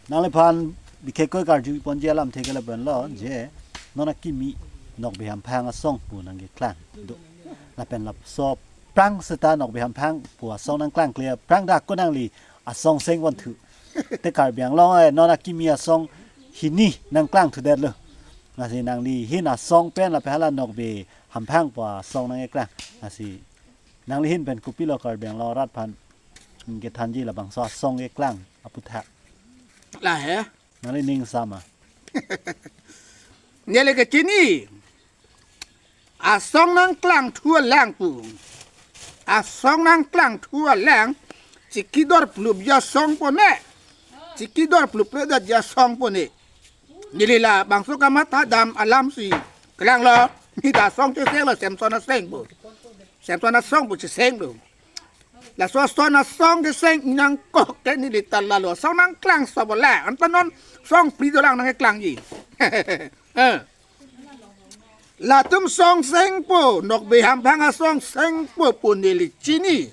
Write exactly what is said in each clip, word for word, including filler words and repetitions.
Nangliphan bikhe koi karju ponji alamthe ke lapen lo je non akimi Nokbe Hamphang asong pu nangkeklang do. Lapen laso aphrang seta Nokbe Hamphang pu asong nangklangkle aphrang dak ko nangli asong seng ponthu. Te Karbi Anglong eh non akimi asong hini nangklangthudetlo. Lasi nangli hin asong pen lapen hala Nokbe Hamphang pu asong nangkeklang. Lasi nangli hin pen kopilo Karbi Anglong arat aphan kethanji labangso asong keklang aputhak? Lahei. Nangli ning sama. Neli kechini. Asong nangklangthu alang pu. Asong nangklangthu alang. Chikidor plupji asong pone. Chikidor plupledatji asong pone. Neli labangso kamatha dam alamsi klanglo. Neli ta asong chesenglo Samson aseng pu. Samson asong pu chesenglo. Laso asong asong keseng nangkok ke neli ta lalo asong nangklang sobola. Anta non song phli dolang nangkeklangji. Eh. Latum song sengpo, Nokbe Hamphang asong sengpo pu neli chini.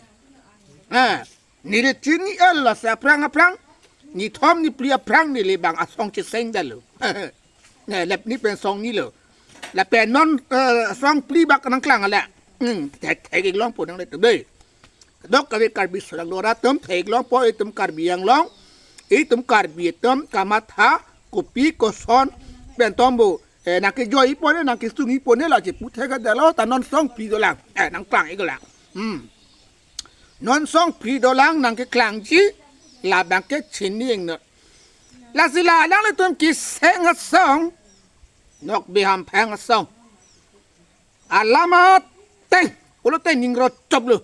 Eh. Neli chini el lasi aphrang aphrang. Nithom niphli aphrang neli bang asong chesengdetlo. Ne lep ni pen song nilo. Lapen non eh, song phli bak nangklang ala. Hmm, thek thek-ik longpo nanglitum dei. Dok kave Karbi sarang lo atum thek-ik longpo itum Karbi Anglong. Itum Karbi atum kamatha kopi koson pen tombo. Eh, nangkejoi pone nangkesung pone la chepu thekdetlo ta non song phli dolang. Eh, nangklang-ik lang. Hmm. Non song phli dolang nangkeklangji labang ke chini ingno. Lasi la alanglitum keseng asong Nokbe Hamphang asong. Alam ateng pulote ningro choplo.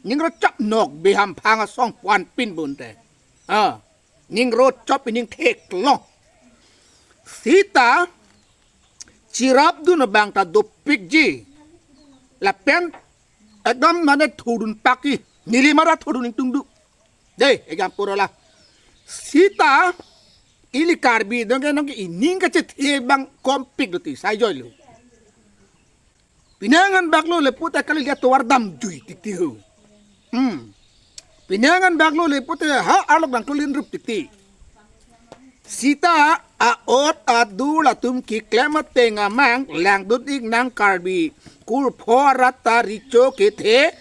Ningro chop Nokbe Hamphang asong puan pin bunte. Ah, ningro chop ining theklong. Sita chirapdun abang ta dopikji. Lapen ekdom mane thudun pakji. Neli mara thudun ingtung du. Dei, ekdam pura la. Sita ili Karbi dong ke nong ke ining kachethe bang kompik do ti sai joilo. Pinangan baklo le puta kali lihat tovar dam jui titi hu. Hmm. Pinangan baklo le puta ha alok dang tulin rup titi. Sita a-ot adur latum keklem ateng amang langdun-ik nang Karbi kurpho arat ta recho kethe.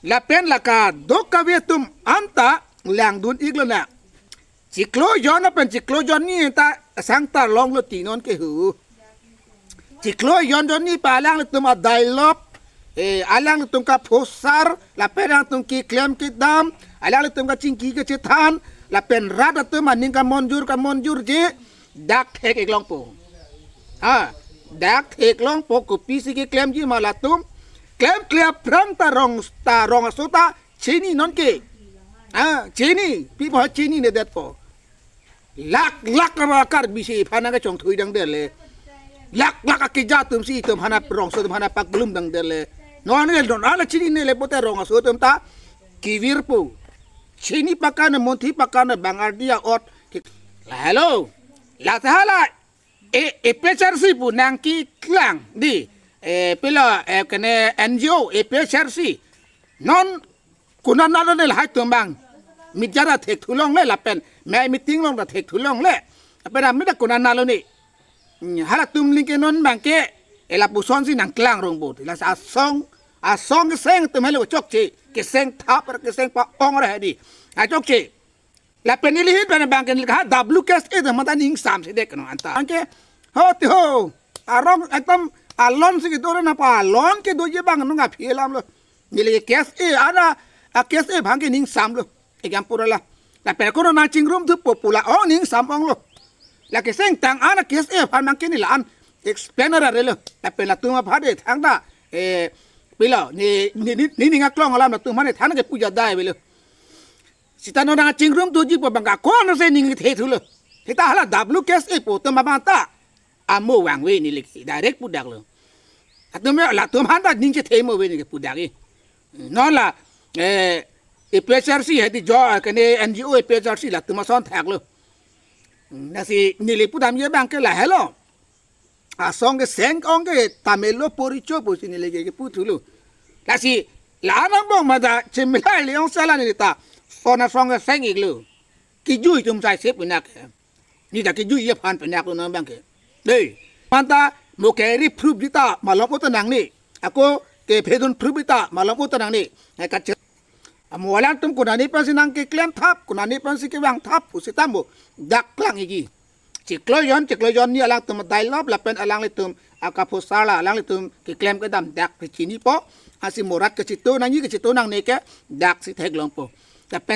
Lapen laka dok kave atum anta langdun-iklo na. Chiklo jon apen chiklo jonni ta sangta longlo ti non ke hu. Chiklo jon jonni pa alanglitum a-dialogue, eh, alanglitum kaphosar, lapen alangtum keklem kedam, alanglitum kachingki kachethan, lapen rat atum aning kamonjur kamonjurji, dak thek-ik longpo. Ha, dak thek-ik longpo kopisi keklemji ma latum, klemkle aphrang ta rong ta rong aso ta chini non ke. Ah, chini, pi apot chininedet po. Lak lak aba Karbi si aphan nangkachongthui dangdetlo. Lak lak akeja atum si itum aphan arongso atum aphan pakblum dangdetlo. Non ne non ala chininele pote rong aso atum ta kevirpo. Chini pakana monthi pakana bang ardi a-ot. La hello. La ta hala. E, APHLC pu nangkeklang dei. E, pilo, e, kene N G O, APHLC. Non konat nalo ne lahai atum bang. Media ta thekthu longle lapen. Mei meeting along ta thekthu longle. Lapen amida konat nalo ne. Hmm, halatum aling ke non bang ke. E lapuson si nangklang rong bo. Lasi asong, asong keseng atum helo chokche. Keseng thap, keseng pa-ong ra dei. Achokche. Lapen ili hin pen bang ke neli ha W K S A de mata ningsam si dek no anta. Anke ho ti ho. Arong ekdom alon si kedo na pa alon kedoji bang nung aphi alamlo. Neli K S A ana a K S A bang ke ningsamlo. Ekdam pura la. Lapen kono nangchingrumthupo pu la ong ningsam onglo. La keseng tang ana K S A aphan bang ke neli la-an explain ra relo. Lapen latum aphan de thangta. Eh, pilo ne ne ne ne ngaklong alam latum aphan de thang ke puja dai velo. Sita non nangchingrumthuji pu bang ka kono si ning thethulo. Sita hala W K S A pu atum abang ta amo vangve neli ke direct pudaklo. Atum ya latum aphan ta ning chethe mo ve neli ke pudak-i. Non la eh APHLC hedi jo kene N G O APHLC latum ason thaklo. Lasi neli pudamji bang ke la helo. Asong keseng ong ke tamelo poricho pusi neli ke keputhulo. Lasi la anang bong mada chimilai le ong sala neli ta son asong keseng-iklo. kejui atum sai sep pinak ke. Ne ta kejui aphan pinak lo nang abang ke. Dei, manta mo keri proof di ta malom ut ta nangne. Ako kephedun proof di ta malom ut ta nangne. Hai kache. Amo alangtum konane pensi nangkeklem thap, konane pensi kevang thap, pusitame dak klang iji. Chiklo jon, chiklo jon ni alangtum dialogue lapen alanglitum akaphusar la alanglitum keklem kedam dak kechinipo. Lasi mo rat kachitu nangji, kachitu nangne ke dak si theklongpo. Lapen